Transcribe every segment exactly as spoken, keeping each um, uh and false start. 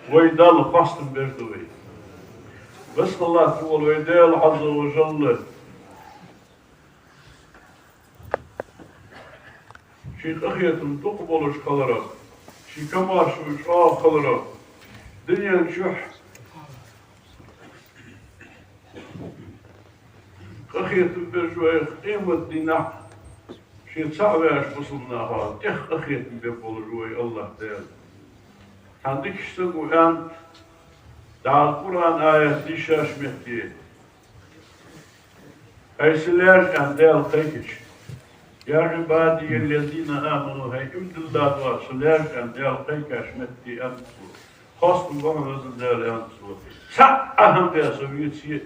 Вай Далла хоастам беш да вай. Веза-сийлахь вола вай Даьла Ӏазза ва жалла ший къахетам дукха болаш хиларах, ший комаьршо чӀоагӀа хиларах, дунен чухь къахетам беш вайх, къематдийнахьа ше цаӀ веш бусалба наха тӀех къахетам беш волаш ва вай АллахӀ Даьла. Цхьан дикача саго аьннад, Дала Къуръан аят дийшача метте: «Ай са лаьш», — аьнна, Даьла кхайкача: «يا عبادي الذين آمنوا», хӀай иман дилла дола са лаьш, аьнна, Даьла кхайкача метте аьннад цо. Хоастам ба хьона, веза Даьла, аьннад цо. Цхьа а хӀама даь со веце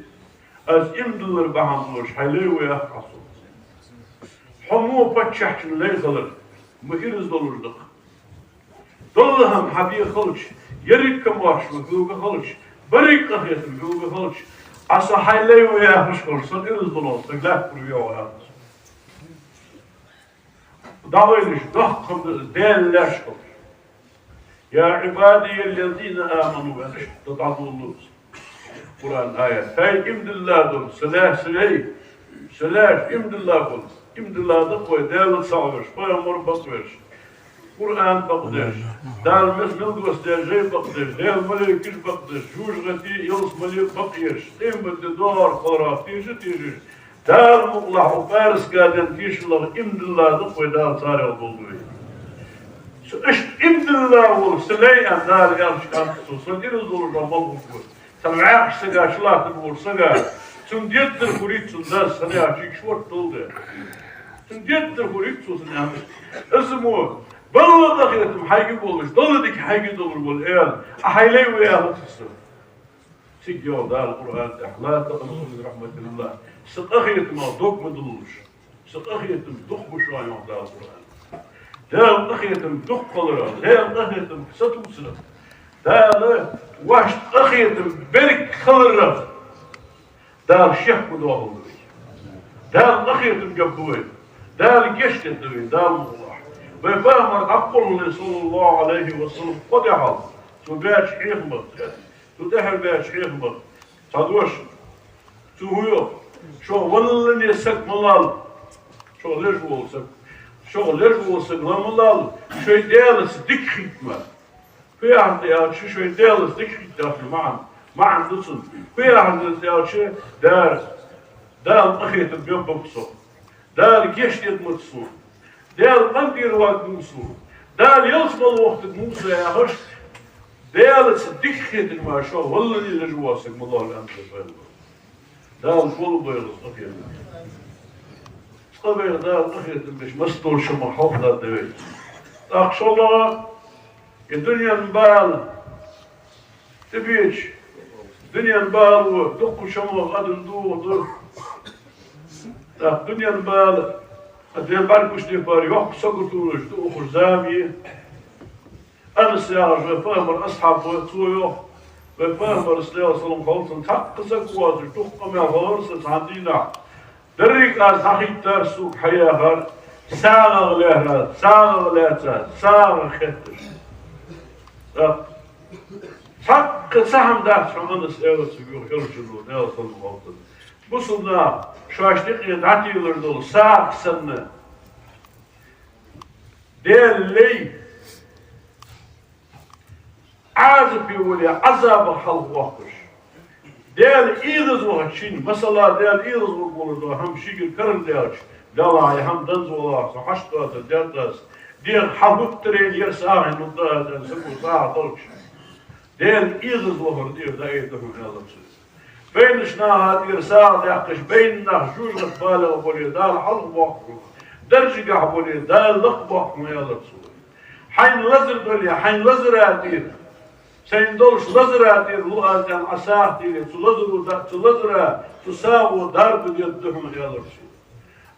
а, аз иман диллар бахьан долаш хьай лай ва яхар хьа со. Хьо мо паччахьчун лай хилар ма ираз долаш да-кх. Долла хӀама хьа бе хилча, еррига комаьршо хьога хилча, беррига къахетам хьога хилча, Ӏа со хьай лай ва яхаш хилча, сона ираз долаш саг лаьттара ве ва яхаш. ДӀавайла уж, доккха хӀама да из, Даьла лаьш хилча. «يا عبادي الذين آمنوا», аьнна, иштта дӀадолалу из Къуръан аят. ХӀай иман дилла дола са лаьш, са лай, са лаьш, иман дилла бола, иман дилла да-кх вай Даьла цаӀ веш, пайхамар бакъ веш, Къуръан бакъ деш, Дала мел-, мел доссадаь жай бакъ деш, Даьла малейкаш бакъ деш, жожагӀате, ялсмале бакъ еш, къематди доагӀар хиларах теша а тешаш, Дала мукъалахь укх пӀаьраска ден тешалах иман дилла да-кх вай Дала царех долда вай. Со иштта иман дилла вола са лай, аьнна, Дала аьлча, аьннад цо, сона ираз долаш да малхбук. Цхьан вӀаьхача сага, чулатташ волча сага, цунна деддар хургьяц цун дас, хӀана аьлча шортта долда. Цунна деддар хургьяц цо, хӀана аьлча. Из мо, балла къахетам хьайга болаш, долла дика хьайга долаш бола аьла, Ӏа хьай лай ва яхац из. Цига йоах Дала Къуръан тӀа: «لا تقنطوا من رحمة الله». Са къахетамах дог ма дуллаш. Са къахетам дукха ба шоана, йоах Дала Къуръан. Даьла къахетам дукха хиларах, Даьла къахетамах сатувсарах, Дала вайшта къахетам берригаш хиларах Дала шех гу доахалда вай. Дала къахетам гебба вай. Дала гешт дергда вай, Дала мукъалахь. Вай пайхамар дӀакхоллале, صلى الله عليه وسلم, кхо ди хьалха, цо баьча хьехамах, цо тӀехьа баьча хьехамах цхьа дош. Цо фу йоах? Шох валлалца саг ма лалба. Шох леш вола саг. Шох леш вола саг ла ма лалба, шоай Даьлаца дика хетта мара. Фу яхар да аьлча, шоай Даьлаца дика хетта яхачун маӀан, маӀан да цун. Фу яхар да аьлча, Даьла, Дала къахетам бергба-кх сох. Дала гешт дергда-кх сона. Даьла къинтӀера воаккхаргва сона. Дала ялсмале вохийтаргва сона яхаш, Даьлаца дика хетар мара шох валлалца леш вола саг ма лалба, аьннад вай Пайхамара. Дала шоллагӀа бойла из къахетам. Цкъа вайх Дала къахетам беш, массадолча хӀамах хьалхадаргда вай. ТӀаккха шоллагӀа, из дунен бала тӀабеча, дунен бала ва, дуккхача хӀамах адам дохаду. ТӀаккха дунен бала, а, ден бӀаргагуш тӀехьа йоккха саготонаш да укх зама. Анас яхаш вай Пайхамара асхьаб ва, цо йоах: вай Пайхамар, صلى الله عليه وسلم, хилча цхьаккха саг воацаш, дукха къамаьл хилар са цхьан дийнахьа. Деррига аз дӀахийттар сога хьаяхар, сагӀах лаьрхӀар, сагӀах лаьца, сагӀах хетташ. ТӀаккха цхьаккха цхьа хӀама дац хьона, Анас, аьлар цунга, йоах Элчано, Даьла салам хилда цунна. Бусалба наха шоашта юкъе дӀателаш дола сагӀа санна, Даьла лай Ӏазапе вале, Ӏазапах хьалхавоаккхаш. Даьла эгӀазвахача шийна, масала, Даьла эгӀазваргволаш дола хӀама шийгара карадаьлча, Даьла, ер хӀама данза валахь, со хьашт доацар дергдац, дегӀа хьалхӀуттарена ер сагӀийна лургда аз, аьнна, саго сагӀа делча, Даьла эгӀазвахар тӀера дӀаайдергда хьона, аьлар цо. Байнача наха тӀера сагӀа даьккхача, байнараш жожагӀате балагӀа бале, Дала хьалхабоаккх хьона, даржагахьа бале, Дала лакхабоаккх хьона, аьлар цо. Хьайна лазар дале, хьайна лазара тӀера, сайна долча лазара тӀера лу аз, аьнна, Ӏа сагӀа теле, цу лазаро да-, цу лазара, цу сагӀо дарба дергда хьона, аьлар цо.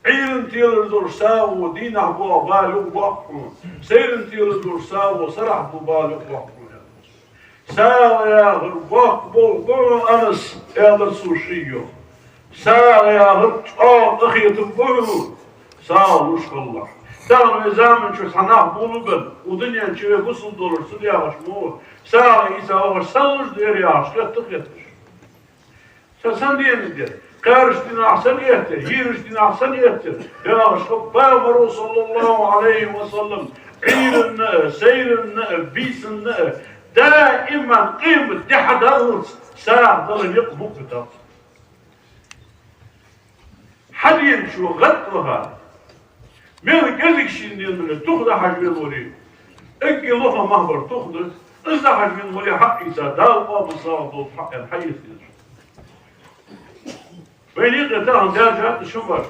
Ӏуйрийна телаш долча сагӀо дийнахьа боагӀа бала юхабоаккх хьона, сайрийна телаш долча сагӀо сарахьа бола бала юхабоаккх хьона, аьлар цо. СагӀа яхар боккха болх ба хьона, Анас, аьлар цо шийга, йоах. СагӀа яхар чӀоагӀа къахетам ба хьона, сагӀа луш хилалахь. Тахан вай заман чу цхьа нах болабенна, укх дунен чу вай бусалба долаш ца дагӀаш мо, сагӀа Ӏийса вахаш санна луш да ер яхаш, хетта хеташ. Са сенна денна да ер, кхаьрача дийнахьа санна эттар, йийрача дийнахьа санна эттар, яхаш, хӀаьта Пайхамаро, саллаллахӀу Ӏалайхи ва саллам, Ӏуйранна а, сайранна а, бийсанна а, даиман къематди хьадаллалца сагӀа дала никъ мукъа дац. Хьаденачо гӀад ваха, мел кӀезига шийна денна тух дахьаш венна вале, эггара лоха мах бар тух да, из дахьаш венна вале, хьаийца Дала къоабал сагӀа долча хьакъехьа хьаэца дезаш. Вайна юкъе тахан даьржад шун баш.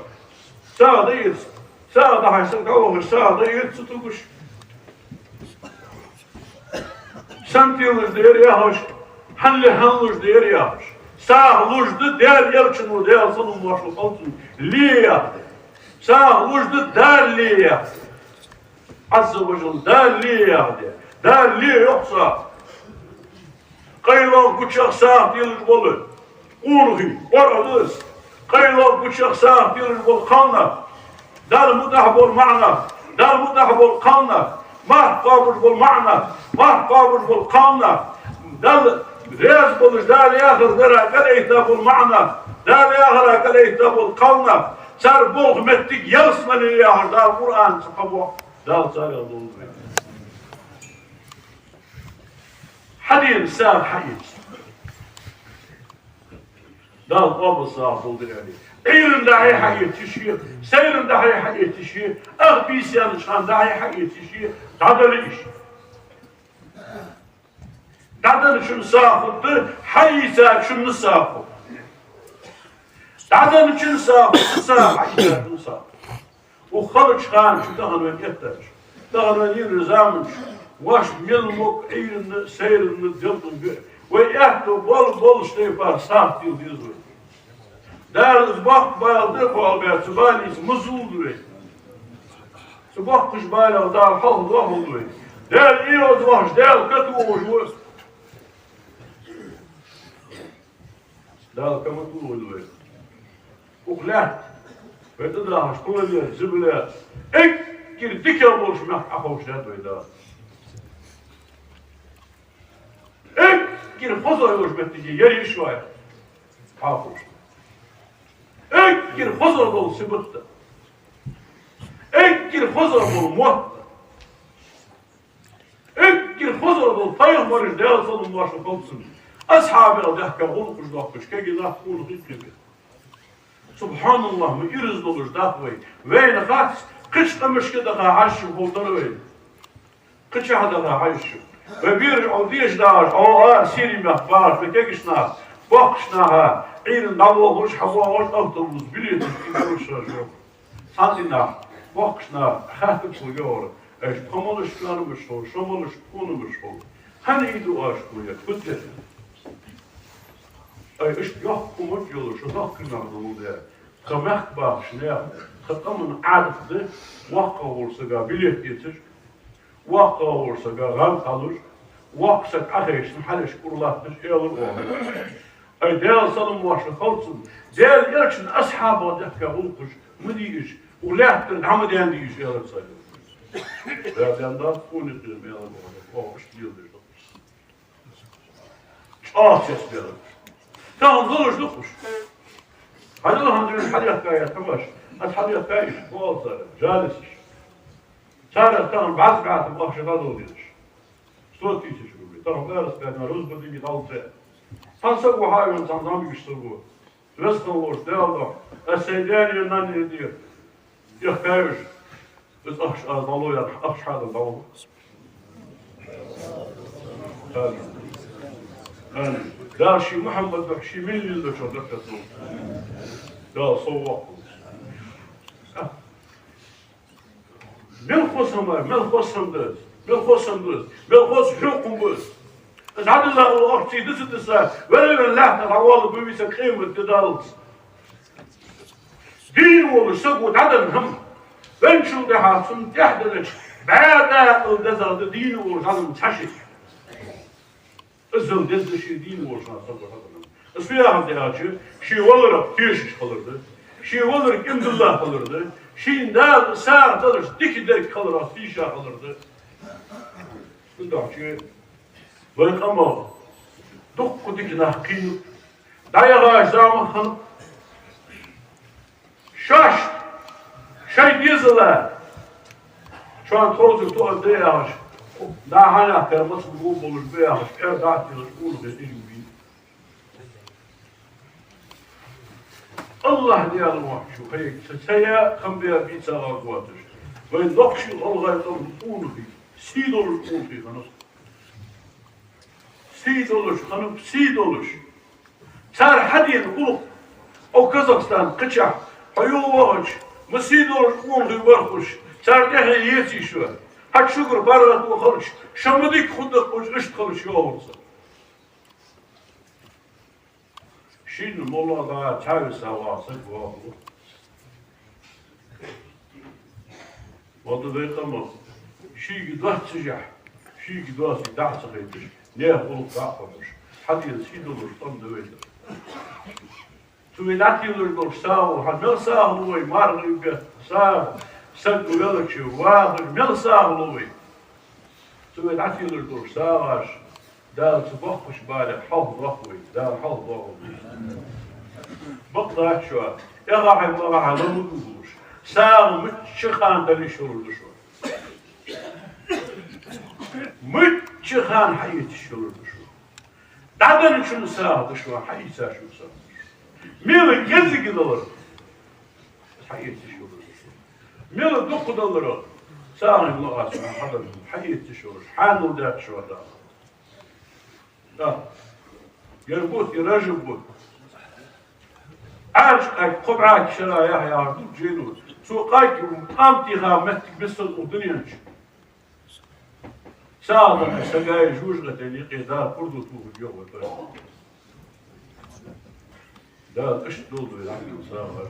СагӀа дӀаэца, сагӀа дахьаш саг дӀавахаш, сагӀа дӀаэца ца тугаш. Сенна телаш да ер яхаш, хьанна ле хьанна луш да ер яхаш. СагӀа луш да Даьла Элчано, Даьла салам-моаршал хилда цунна, ле яхаш да. СагӀа луш да Дала ле яхаш да. Ӏазза ва жалла Дала ле яхаш да. Дала ле йоах сагӀа. КъайлагӀа гуча сагӀа телаш вола къонахий, къоргӀа да из. КъайлагӀа гуча сагӀа телаш бола кхалнах, Далла мутӀахьа бола маӀа нах, Далла мутӀахьа бола кхалнах, марха кхоабаш бола маӀа нах, марха кхоабаш бола кхалнах, Далла раьза болаш, Дала яхар дара кӀалайтта бола маӀа нах, Дала яхара кӀалайтта бола кхалнах, цар болх моттиг ялсмале я яхаш Дала Къуръан чу кхаъ боах, Дала царех долда вай. Хьадена сагӀа хьаэца. Дала къоабал сагӀа долда аьле. Ӏуйранна дӀа-хьа хьаэца йиш я, сайранна дӀа-хьа хьаэца йиш я, ах бийса яьннача хана дӀа-хьа хьаэца йиш я, дӀадала йиш. ДӀаденначун сагӀа хургда, хьаийцачун сагӀа хургда. ДӀаденначун сагӀа хургда, сагӀа хьаийцачун сагӀа хургда. Укх халача хана чу тахан вайна эттача, тахан вайна йийрача заман чу, вай мел мог Ӏуйранна, сайранна делкъа ве, вай аьттув бола-, болча тайпара сагӀа тела деза вай. Дала из боккха бала да кхолбе, цу балийца ма зувлда вай. Цу боккхача балех Дала хьалхадоахалда вай. Даьла эгӀазвахаш, Даьла катохаш ва. Дала ка ма тохалда вай. Укх лаьтта вай тӀадахача планета Земля эггара дикагӀа болча мехка Ӏоховшадаьд вай Дала. Эггара хозагӀа йолча моттиге яр йиш я вай Ӏоховшал. Эггара хозагӀа дола сибат да. Эггара хозагӀа дола мотт да. Эггара хозагӀа дола пайхамараш, Даьла салам-моаршал хилда царна, асхьабех дехка гӀулакхаш доахкаш кагий нах, къонахий, кхы бе. СубхьаналлахӀ, ма ираз долаш даха вай. Вайна хац, кхыча къамашка даха хьажача ховдар вайна. Кхычахьа даха хьажача. Вай бераш Ӏо дезаш дахаш, Ӏо а Сири мехка бахаш, вай кагийча наха, боккхийча наха, Ӏуйранна дӀавоагӀаш, хьавоагӀаш, автобуса билеташ тӀа гуш шоаш йоах. Цхьан дийнахьа боккхийча наха хаьттар цунга, йоах: «Ай, тхо малаш кхоанамаш хов, шо малаш тхоанамаш хов? ХӀана ийду оаш тхо, е хӀуттера?» «Ай, иштта йоккха хӀама йолаш, шо доккхий нах долаш да. Тха мехка бахача наьха, тха къаман Ӏадат да, воккхагӀа волча сага билет эцаш, воккхагӀа волча сага гӀам хьалуш, воккха саг Ӏохайшача хьалхашка ура латташ», — аьлар оаха. Ай, Даьла салам-моаршал хилда цунна, Даьла Элчан асхьабех дехка гӀулакхаш ма дий уж, укх лаьттара дӀа ма даьннадий уж, аьлар цар. Даьла, Даьла, Дала къонахий хилда, аьлар оаха, оаха иштта леладеш. ЧӀоагӀа цецбаьлар. Тахан долаш да-кх уж. ХьадоагӀа хӀанз хьалехкаяь тамаш, аз хьалехкаяь уж, оал цар, жалисаш. Царех тахан бӀаьзза бӀаь тӀа бахаш хьадоагӀа дезаш. Сто тысяч рублей. Тахан Ӏаьрас кадна рузба диги далце. Цхьан саго хьавена, цхьан зӀамигача саго. Веза хинна волча Даьла духьа, аз сай даьна, нанна дера. Эхкай уж. Из ахча аз дӀало яр, ахча хьадала дӀавола. Амин. Амин. Дала ший Мухьаммад духьа, ший мел леладечох беркат лулда. Дала сов воаккхалва. Мел хоза хӀама, мел хоза хӀама да из, мел хоза хӀама да из, мел хоза хьехам ба из. Из хьадала ола ахча дийца, дийца, ваьлла-ваьлла лаьтта дӀавоаларгва вай саг къематди даллалца. Дийна волча саго дӀаденна хӀама, венначул тӀехьагӀа цунна тӀехьа делча, бӀаь дакъа дезагӀа да дийна волча хӀаман цхьа ши. Иззал деза да ше дийна волча хана саго хьаденна хӀама. Из фу яхар да аьлча, ше валарах тешаш хилар да, ше валар кӀиндилла хилар да, Шийна Дала сагӀа далаш дика дерг хиларах тийша хилар да. Цудухьа вай къамах дукха дика нах кхийнаб, дӀаяхаш зама хиннаб. Шоаш шоай дезала, шоана хоза тоъал да яхаш, дӀа-хьа нах тӀера маца гӀо болаш ба яхаш, кӀера дӀа а телаш, уллув хеташ ма вий. АллахӀ Даьла вахачу хьайга ца, ца я, хам бе а бийца гӀоргвоацаш. Вай нохчий, гӀалгӀай къам къонахий, сий долаш къонахий хиннаб. Сий долаш хиннаб, сий долаш. Цар хьадена гӀулакх, о, Казахстан кхычахь, хьо юха вахача, ма сий долаш къонахий вар ховш, цар тӀехье еций шо? Хьа шугара паргӀато хилча, шо ма дика хургда ховш, иштта хилча йоагӀар цар. Шийна моллагӀа дӀа цхьа виса ваха саг вахалу. Валла вай къамах шийга доаццашехь, шийга доаццашехь дӀа ца хайташ, наьха гӀулакх дӀа а ховш, хьадена сий долаш къам да вай дар. Цу вай дӀателаш долча сагӀо, хьа мел сагӀа лу вай, маргӀий бетта сагӀа, саг велача вахаш, мел сагӀа лу вай. Цу вай дӀателаш долча сагӀаш Дала цу боккхача балех хьалхадоаккх вай, Дала хьалхадоаккх вай. Бакъ дац шо, эгӀа хьай, магӀа хьай ламаз духалуш, сагӀа мичча хана дала йиш йолаш да шоана. Мичча хана хьаэца йиш йолаш да шоана. ДӀаденначун сагӀа да шоана, хьаийцачун сагӀа да шоана. Мел кӀезига далар, хьаэца йиш йолаш да шоана. Мел дукха далар, сагӀийна лоаца хьадар, хьаэца йиш йолаш, хьанал дац шоана. Да. Ер бутт, ер Ражаб бутт. Ӏаьржа къаьга кхо бӀаьрг шера яхь яхар ду жейно. Цу къаьга къам тийха моттиг миссел укх дунен чу. СагӀа дала сага жожагӀатен юкъе Дала пурду тухаргйолаш да. Дала иштта долда вай дӀахо сагӀа.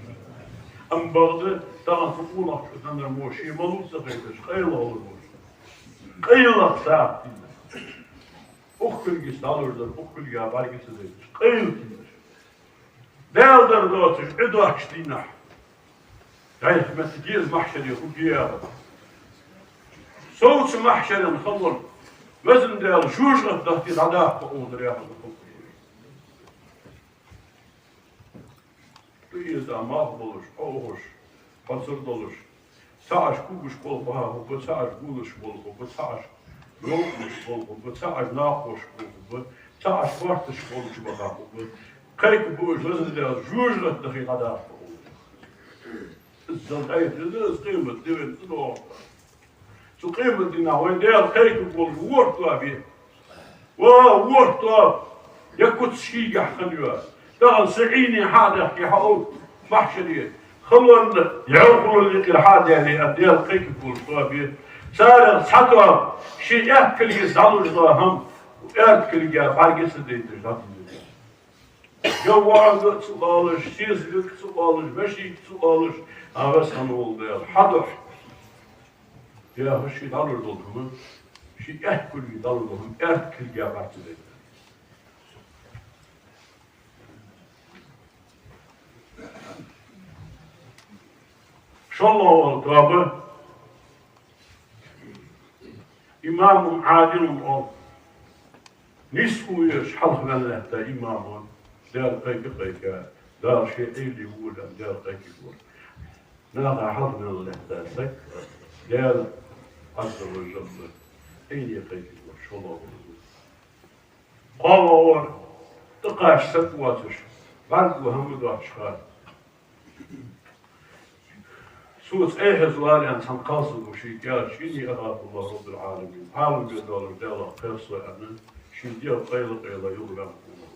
Амма бакъда, тахан цу къонахчо даннар мо ше малув ца хайташ, къайлагӀа лур ва. КъайлагӀа сагӀа тийна. Укх кулгаца дӀалуш дар, укх кулга бӀарга ца дайташ, къайла тийна. Даьла дар доацаш, Ӏи доацача дийнахьа. ДӀайха моттиг я из, махьшаре хургья яхар. Совца махьшарен халон, Везан Даьла, жожагӀате дахте дӀадаккха къонахий яхар да. Дуьйна тӀа малх болаш, хьо ухаш, хьо цар долаш, цхьабараш кугаш болх баха хургба, цхьабараш гулаш болх хургба, цхьабараш йовкъаш болх хургба, цхьабараш накхош болх хургба, цхьабараш хӀотташ болча баха хургба. Кхайкабу уж, Везан Даьла, жожагӀате дахе дӀадаккха къонахий. Иззал дӀайха деза из къематди вайна цӀадоагӀаргда. Цу къематдийнахьа вай Даьла кхайкаргволаш ворхӀ тоаба я. Ва, ворхӀ тоаба! Ер куц шийгахьа хинна я. Тахан са Ӏийне хьа а даьхке, хьаовтта махьшаре, халонна йӀовхалол юкъера хьа а даьле, ер Даьла кхайкаргволаш тоаба я. Царех цхьа тоаба ший аьтта кулгаца дӀалуш дола хӀама аьрда кулга бӀарга ца дайташ дӀадийна. Йовваьнга ца оалаш, сесагага ца оалаш, вешийга ца оалаш, а, Веза хинна вола Даьла, хьа духьа. Яхаш ший дӀалуш дола хӀама, ший аьтта кулгаца дӀалуш дола хӀама аьрда кулга бӀарга ца дайташ. ШоллагӀа вола тоаба: имамун Ӏадилун, оал. Нийсхо еш хьалхаваьнна латта имам ва, Даьла кхайка-кхайка, Дала ший Ӏуйре вувлан, Даьла кхайкаргволаш. Наха хьалхаваьнна латта саг, Даьла Ӏазза ва жалла Ӏуйре кхайкаргволаш, шоллагӀа вола. КхоалагӀа вар тӀакхача саг воацаш, бӀаргаго хӀама доацаш хилча. Цо цӀай хьежа вале, цхьан кхалсаго шийга аьлча: «إني أخاف الله رب العالمين». Ӏаламий долаш Даьлах кхер со, аьнна, ший дегӀ къайла-къайла юхаваьнна хиннав.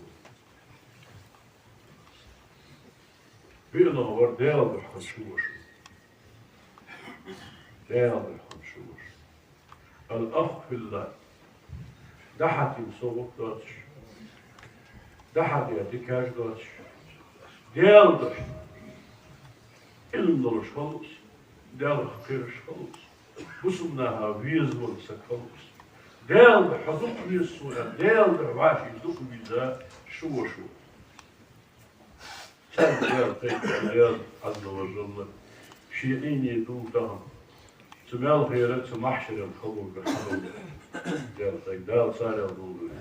ВиълагӀа вар Даьла духьа хинна ши воша. Даьла духьа хинна ши воша. الأخ في الله. ДӀахьа тӀа совгӀат доацаш, дӀахьа тӀа дикаш доацаш, Даьла духьа Ӏилма долаш хилва из, Даьлах кхераш хилва из, бусалба наха везаш вола саг хилва из. Даьла духьа дукха веза сона, Даьла духьа вӀаший дукха веза ши воша ва. Царна Даьла кхайкабу, Даьла Ӏазза ва жалла Ший Ӏийне дулл тахан. Цу маьлхера, цу махьшара хабурга хьадолда. Дала царел долда.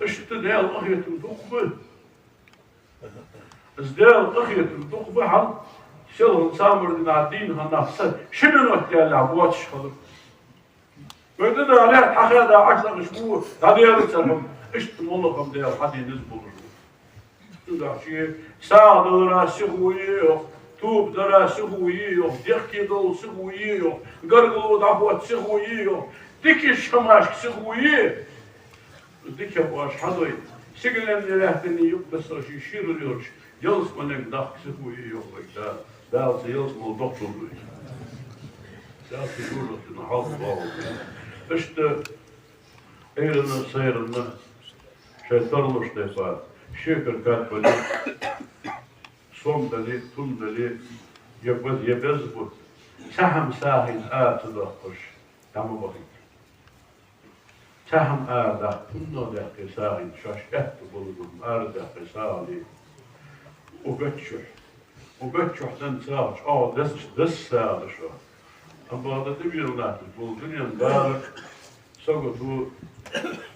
Иштта Дала къахетам дукха ба. Из Дала къахетам дукха ба хьал, селхан цамар дина дийна хана са ши минот яллахь боацаш хилар. Вай да дӀа лаьтта хьахаьда Ӏаш лакхаш бу, дӀаделацар хӀама, иштта моллагӀа хӀама Дала хьадийна из болаш ба. Цудухьа сагӀа далара сихо я йоах, тоба дара сихо я йоах, дехке дола сихо я йоах, гаргало дӀахота сихо я йоах, дикача хӀамашка сихо я. Дика хӀамаш хьадой, сигаленна лаьттани юкъе бесса ший шийрал йолча ялсмален дахка сихо я йоах вайга Дала. Дала цу ялсмала дохталда вай. Дала цу жожагӀатен хьалхабоахалда вай. Иштта Ӏуйранна, сайранна шоай тарлуш тайпара, шекар кад бале, сом дале, тун дале, е баз, е беза бутт, цхьа хӀама сагӀийна ара ца доаккхаш дӀа ма бахийта. Цхьа хӀама арадаккха, туннах даьккхе сагӀийна, шоашта аьттув болаш бола арадаьккхе сагӀа де. Укх бетта чухь, укх бетта чухь денна сагӀа чӀоагӀа деза, деза сагӀа да шоана. Амма бакъда тӀаберза латташ бола дунен бала, сагото,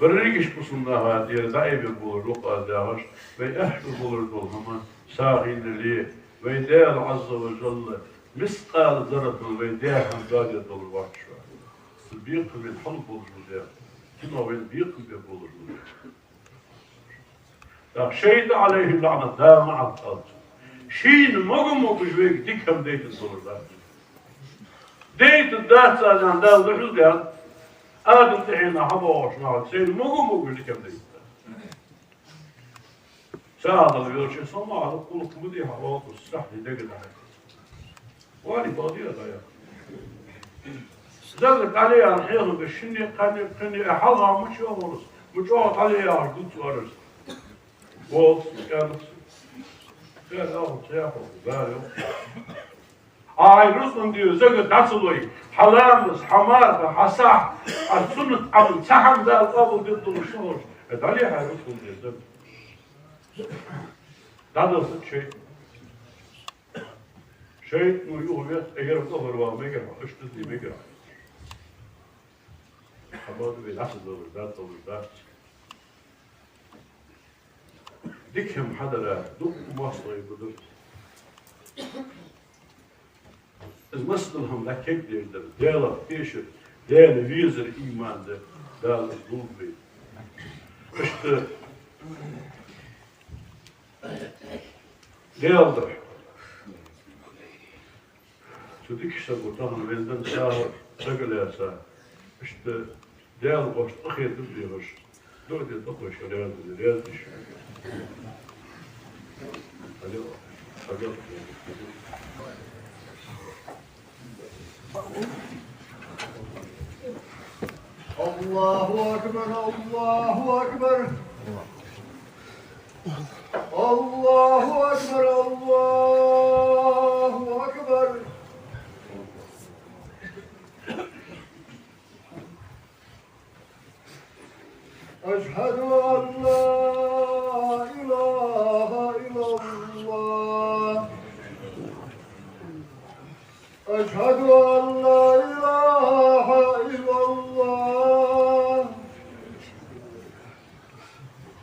берригаш бусалба наха тӀера дӀаайбергболаш ва-кх аз яхаш, вай аьттув болаш дола хӀама сагӀийна ле, вай Даьла Ӏазза ва жалла мискъала зарратал вай даь хӀама доадергдолаш вац шоана. Цу бекхам бе хьал болаш ва Даьла. Цунах вайна бекхам бе болаш ва Даьла. ТӀаккха шайтӀа, Ӏалайхи лаӀнат, Дала ма Ӏалт алца. Шийна мага-могаш вайга дика хӀама дайтаргдолаш дац. Дайтаргдац аьнна Дала духьал даьд. Адам тӀехьенна хьабоагӀача наха сайна мага-могаш дика хӀама дайтаргдац. СагӀа дала велча, со ма Ӏа гӀулакх ма де хьа, оалаш сахьте дега дахьа. Вали бади а дая. Зага дӀале яхар хьехам беш шинне, кханне, кхинне, э, хьалха мича вахалус, ма чӀоагӀа дӀале яхаш дувц вараш. Волс, кӀанас. Ца яхал, ца яхал, да, йо. Ай, рузкъан дийр зага дӀа ца лой, хьа ламаз, хьа марха, хьа сахь, а суннат Ӏамал, цхьа хӀама Дала къоабалдергдолаш ца ховш, э, дӀале хьай рузкъан дийр зага. ДӀадала шайтӀа. ШайтӀано юхавет, эггара тӀехьара ваха мегар хьо, иштта де мегар хьо. Хьабаьхка вай дӀа ца далар, дӀа ца далар, дац. Дика хӀама хьадар дукха моастагӀий гуш дар. Из массадола хӀама дӀакегдер дар, Даьлах тешар, Даьла везар иман да, Дала из лулба вайна. Иштта Даьла духьа. Цу дикача саго тахан вайна денна сагӀа дагалаьца. Иштта Даьла воашта къахетам бе хьожаш. ДуӀа де тӀакхоачаш, раьза, раьза деш. Алло, алло. الله أكبر، الله أكبر. الله أكبر، الله أكبر. أشهد أن لا إله إلا الله. أشهد أن لا إله إلا الله.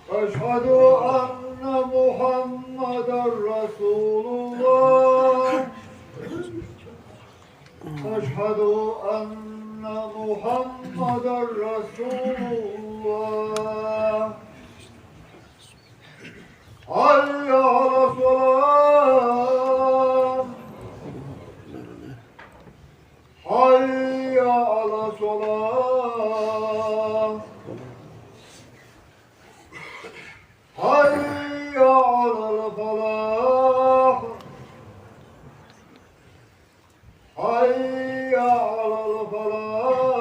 أشهد أن محمدا رسول الله. أشهد أن محمدا رسول الله. حي على الصلاة. حي على الصلاة. حي على الفلاح. حي على الفلاح.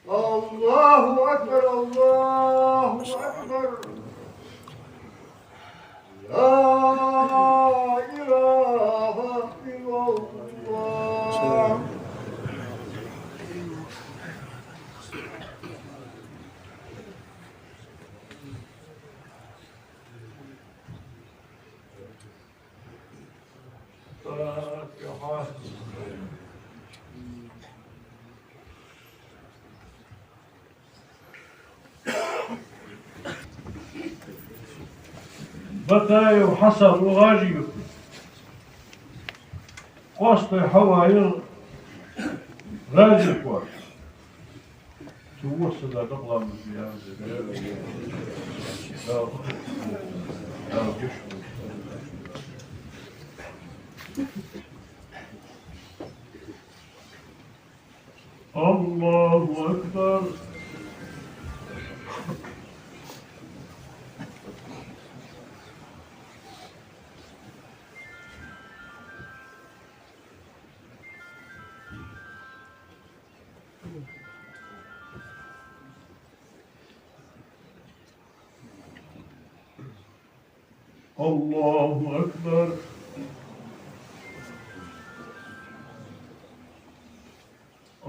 الله أكبر، الله أكبر. لا إله إلا الله. Батаев Хьасан ва ГӀажи-Юртара. Къостой Хьава я ГӀажи-Юртара. Цу ворхӀ сага дакъа ламаз де. الله أكبر. الله أكبر.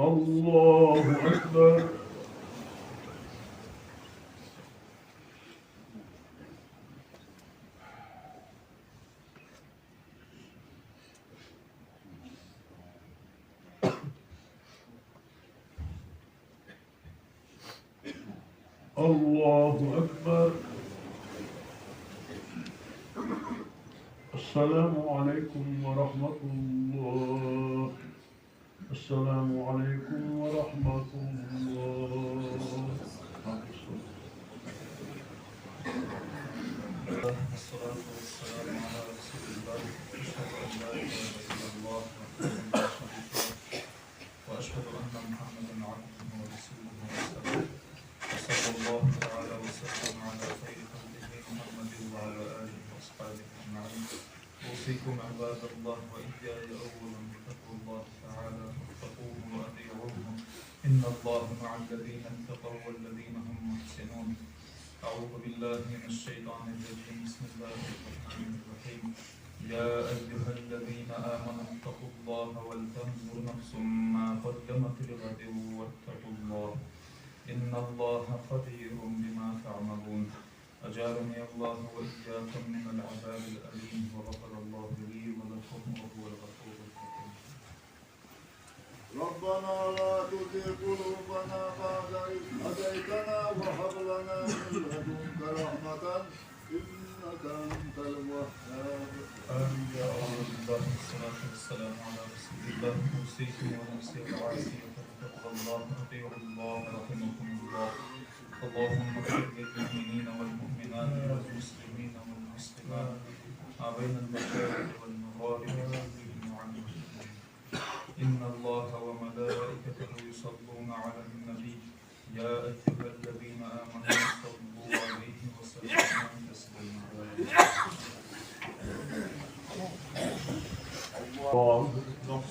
الله أكبر. الله أكبر. السلام عليكم ورحمة الله. السلام عليكم ورحمة الله. الصلاة والسلام على رسول الله. أشهد أن لا إله إلا الله وحده لا شريك له، وأشهد أن محمدا عبده ورسوله أرسله. وصلى الله تعالى وسلم على خير خلقه محمد وعلى آله وأصحابه أجمعين. أوصيكم عباد الله وإياي أولا بتقوى الله تعالى، فاتقوه وأطيعوه. إن الله مع الذين اتقوا والذين هم محسنون. أعوذ بالله من الشيطان الرجيم. بسم الله الرحمن الرحيم. يا أيها الذين آمنوا اتقوا الله ولتنظر نفس ما قدمت لغد واتقوا الله. إن الله خبير بما تعملون. أجارني الله وإياكم من العذاب الأليم، وغفر الله لي ولكم، وهو الغفور الرحيم. ربنا لا تزغ قلوبنا بعد إذ هديتنا وهب لنا من لدنك رحمة إنك أنت الوهاب. آمين يا رب. الحمد لله والصلاة والسلام على رسول الله. أوصيكم ونفسي العاصية بتقوى الله. أطيعوا الله رحمكم الله. اللهم اغفر للمؤمنين والمؤمنات والمسلمين والمسلمات ما بين المشارق والمغارب كلهم عن إن الله وملائكته يصلون على النبي. يا أيها الذين آمنوا صلوا عليه وسلموا تسليما. الله أكبر.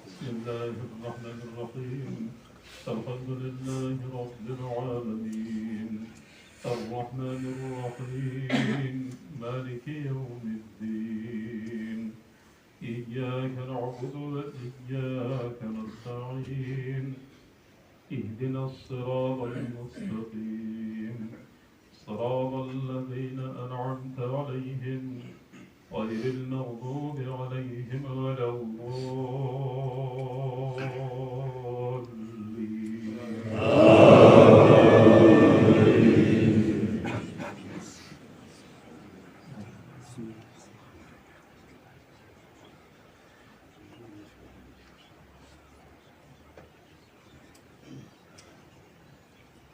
بسم الله الرحمن الرحيم. الحمد لله رب العالمين. الرحمن الرحيم. مالك يوم الدين. إياك نعبد وإياك نستعين. اهدنا الصراط المستقيم. صراط الذين أنعمت عليهم غير المغضوب عليهم ولا الضالين.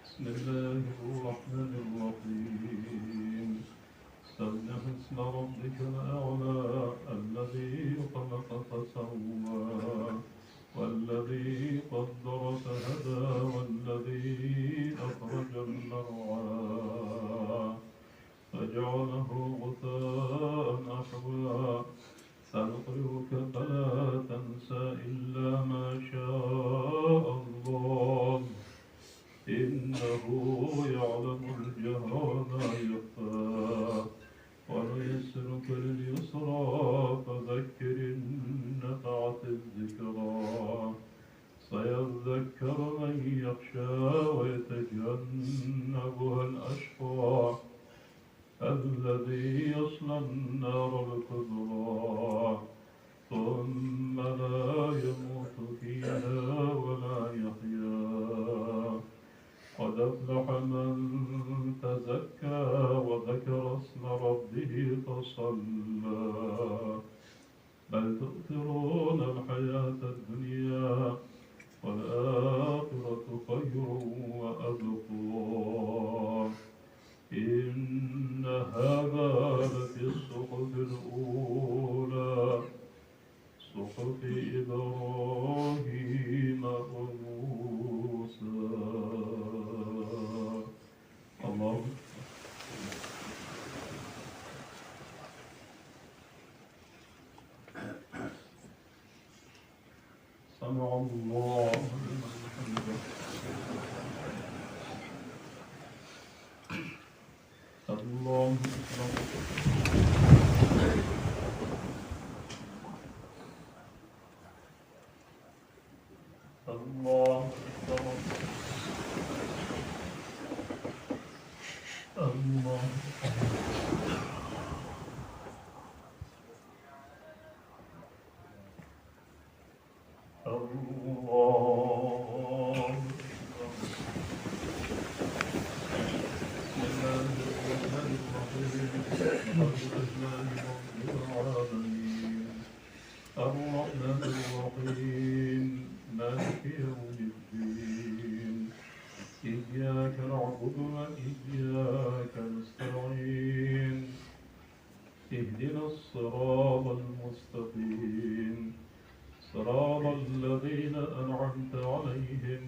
بسم الله الرحمن الرحيم. سبح اسم ربك الأعلى الذي خلق فسوى والذي قدر فهدى والذي أخرج المرعى فجعله غثاء أحوى. سنقرئك فلا تنسى إلا ما شاء الله إنه يعلم الجهر وما يخفى. ونيسرك لليسرى فذكر إن نفعت الذكرى. سيذكر من يخشى ويتجنبها الأشقى الذي يصلى النار الكبرى ثم لا يموت فيها ولا يحيا. قد أفلح من تزكى وذكر اسم ربه فصلى. بل تؤثرون الحياة الدنيا والآخرة خير وأبقى. إن هذا لفي الصحف الأولى، صحف إبراهيم وموسى. الله. سمع الله لمن حمده. الله أكبر. الله أكبر. الله أكبر. الله أكبر. بسم الله الرحمن الرحيم. الحمد لله رب العالمين. الرحمن الرحيم. مالك يوم الدين. إياك نعبد وإياك نستعين. اهدنا الصراط المستقيم. صراط الذين أنعمت عليهم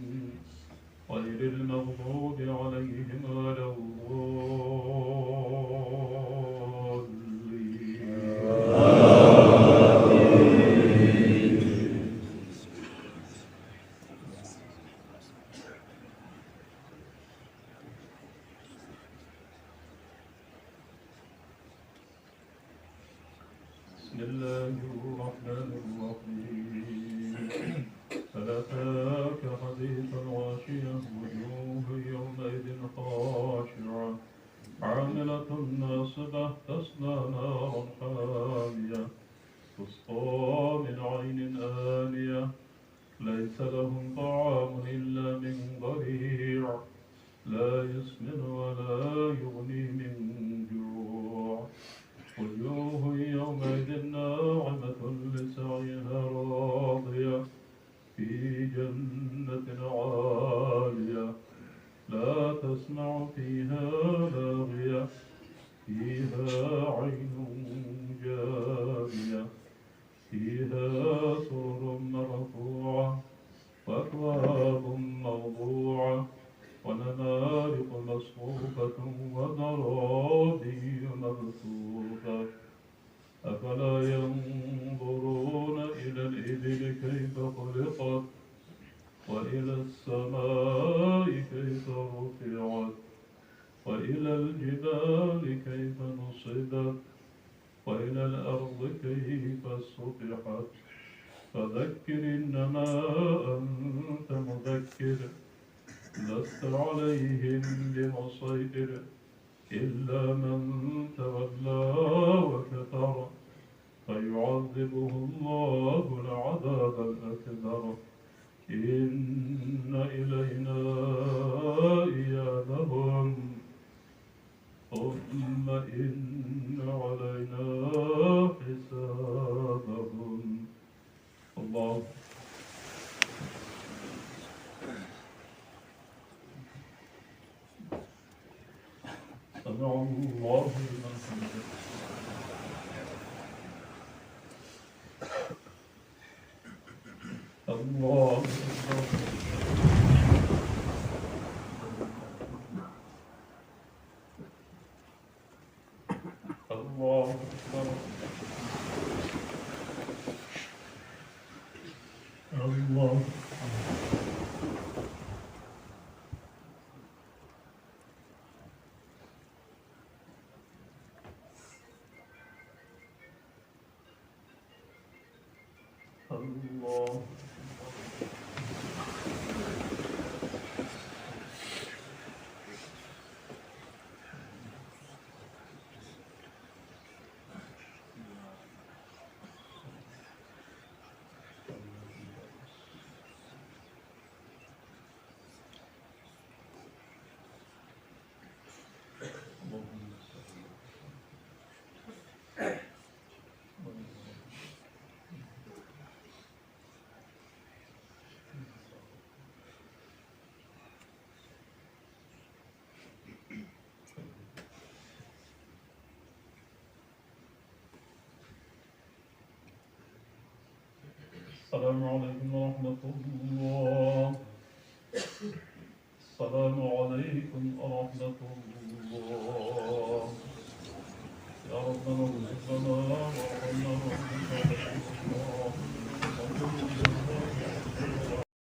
غير المغضوب عليهم ولا الضالين. بسم الله الرحمن الرحيم. هل أتاك حديث الغاشية. وجوه يومئذ خاشعة. عاملة ناصبة. تصلى نارا حامية. تسقى من عين آنية. ليس لهم طعام إلا من ضريع. لا يسمن ولا يغني من جوع. وجوه يومئذ ناعمة لسعيها راضية. في جنة عالية. لا تسمع فيها لاغية. فيها عين جارية. فيها سرر مرفوعة. وأكواب موضوعة. ونمارق مصفوفة. وزرابي مبثوثة. أفلا ينظرون إلى الإبل كيف خلقت. وإلى السماء كيف رفعت. وإلى الجبال كيف نصبت. وإلى الأرض كيف سطحت. فذكر إنما أنت مذكر. لست عليهم بمسيطر. إلا من تولى وكفر. فيعذبه الله العذاب الأكبر. إن إلينا إيابهم. ثم إن علينا حسابهم. الله. سمع الله لمن حمده. الله أكبر. الله أكبر. الله أكبر. الله. السلام عليكم ورحمة الله. السلام عليكم ورحمة الله. يا ربنا اغفر لنا وارحمنا وأنت خير الراحمين.